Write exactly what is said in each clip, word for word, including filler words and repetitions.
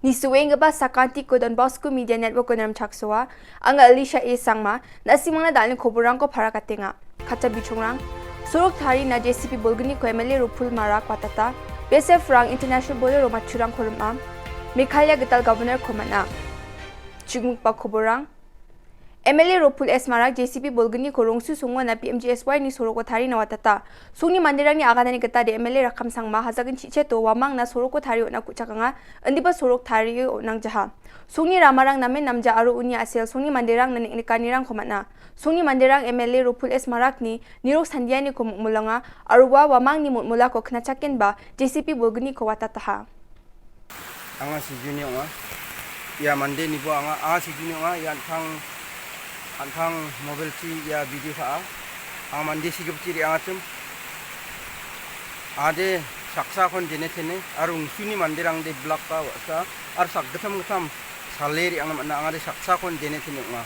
Nisuenggipa sakantiko Don Bosco Media Network-o namchaksoa. Anga Alicia A Sangma, na·simangna dalni koborangko parakatenga. Katcha bichongrang, sorok tarina J C P bolgniko M L A Rupul Marak watata, B S F rang international border-o matchurangko rim·a, Meghalaya gital governor-ko man·a. Chigmikba koborang, M L A Rupul S Marak J C P bolgniko Rongsu songona P M G S Y-ni soroko tarina watata. Songni manderangni aganani gita de M L A Rakkam Sangma hajakin chicheto uamangna soroko tarie on·na ku·chakanga, indiba sorok tarie on·angjaha. Songni ramarang namen namja aro uni a·sel songni manderangna neng·nikanirangko man·a. Songni manderang M L A Rupul S Marakni nirok sandianiko mokmolanga aro ua uamangni motmolako knachakenba J C P bolgniko watataha. Anga Sijuni ong·a. Ia mandenibo anga, anga Sijuni ong·a. Ia an·tang, an·tang mobile-chi ia video ka·a. Anga mande sigipchi re·angachim. Ade saksakon jene tene, aro Rongsuni manderangde blak ka wa·sa, aro sakgittam gittam sale re·angna man·a. Angade saksakon jene tene ong·a.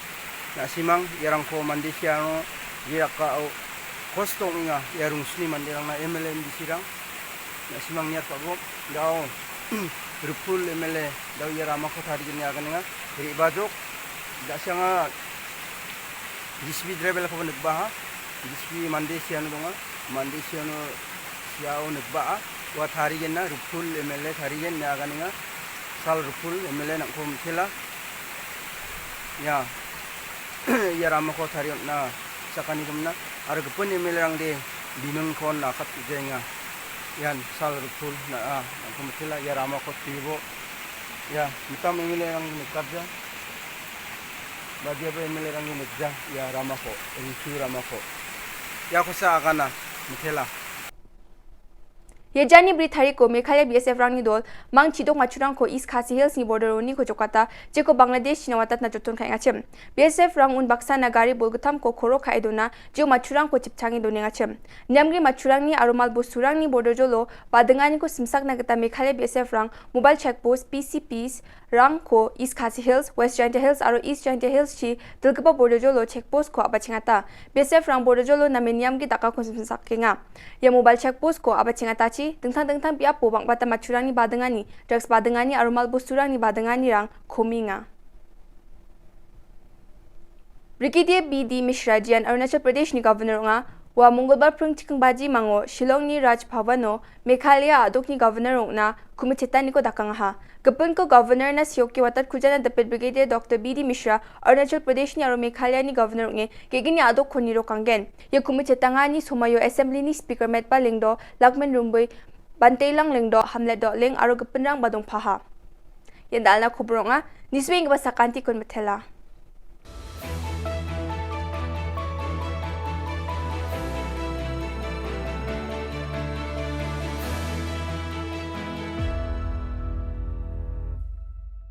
Na·simang iarangko mande siano, ie rakao kosto ong·enga. Ia Rongsuni manderangna M L A, M D C-rang. Na·simang niatpabo, dao, Rupul M L A, dao ia ramako tarigni aganenga. Re·bajok, da·sianga J C B driver-koba nikbaha. J C B mande siano donga. Mande siano, siao nikbaa. Ua tarigenna, Rupul M L A tarigen ine aganenga. Sal Rupul M L A nangko mitela. Ia, ia ramako tarie on·na sakani gimna. Aro gipin M L A-rangde bimingkon akat jaenga. Ian Sal Rupul na·a, nangko mitela ia ramako tibo. Ia, mitam M L A-rang nikatja. Badiaba M L A-rang nikja ia ramako, Rongsu ramako. Ia kosa agana, mitela. Ia jani bri tariko Meghalaya B S F-rangni dol, mangchidok matchurangko East Khasi Hills-ni border-oniko jokata, jeko Bangladesh-china watatna joton ka·engachim. B S F-rang unbaksana gari bolgittamko koro ka·e dona, jio matchurangko chipchange donengachim. Niamgri matchurangni aro mal bosturangni border jolo badinganiko simsakna gita Meghalaya B S F-rang mobile check post, P C Ps, rangko East Khasi Hills, West Jaintia Hills aro East Jaintia Hills-chi dilgipa border jolo check post-ko a·bachengata. B S F-rang border jolo namen niamgi dakako simsakenga. Ia mobile check post-ko a·bachengatachi, dingtang dingtang biapo bang·bata matchurangni badingani, drugs badingani aro mal bosturangni badinganirang kominga. Brigadier B D Mishra, jean Arunachal Pradeshni governor ong·a, ua Mongolbar pring chikking baji mango Shillongni Raj Bhavan-o Meghalaya a·dokni governor ong·na kumichetaniko dakangaha. Gipinko governor-na sioke watatkujana dipit Brigadier Doctor B D Mishra, Arunachal Pradeshni aro Meghalayani governor ong·e ge·gni a·dokko nirokanggen. Ia kumitchetangani somoio Assembly-ni Speaker Metba Lyngdoh, Lakmin Rumbui, Banteilang Lyngdoh, Hamlet Dohling aro gipinrangba dongpaha. Ian dalna kobor ong·a, nisuenggipa sakantikon mitela.